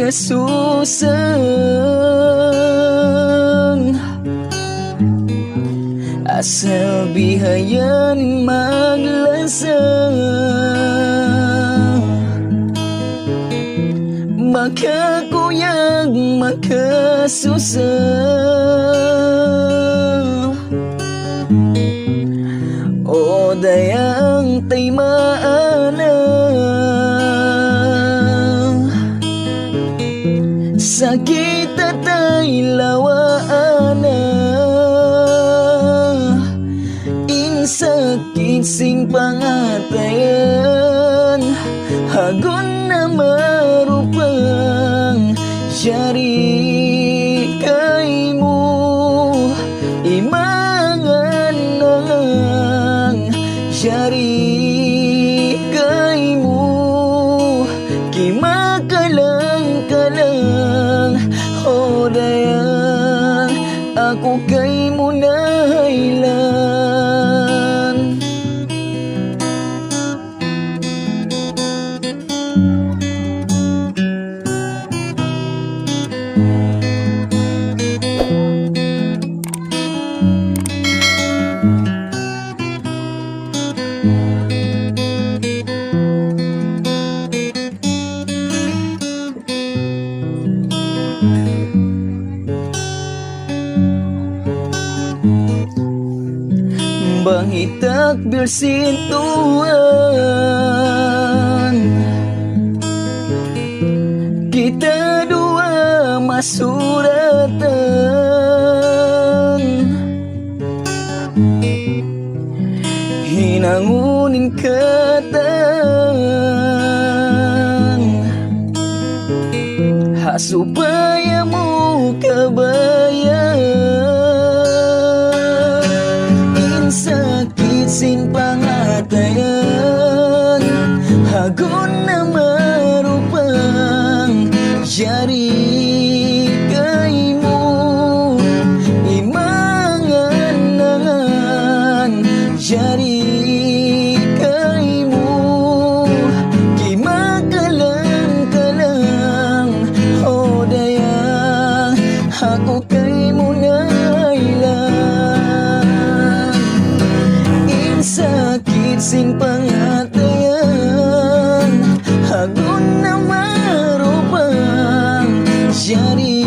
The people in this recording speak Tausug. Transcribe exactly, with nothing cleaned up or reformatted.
kasusan. Asal bihayan maglasa, makakuyag, makasusa. O dayang, taymaana, sakit atay lawaana. In sakit sin pangatayan, agun na marupang. Jari kaymu imangan-angan, jari kaymu kimakalang-kalang. O dayang, aku kaymu nailan. Bang hitakbil sin Tuhan, kita duwa masuratan. Hinangun in katan, ha supaya mu kabaya' in sakit sin pangatayan, agun na marupang. Jari kaymu imangan-angan, jari kaymu kimakalang-kalang. O dayang, aku kaymu nailan. In sakit sin pangatayan, agun na marupang. Jari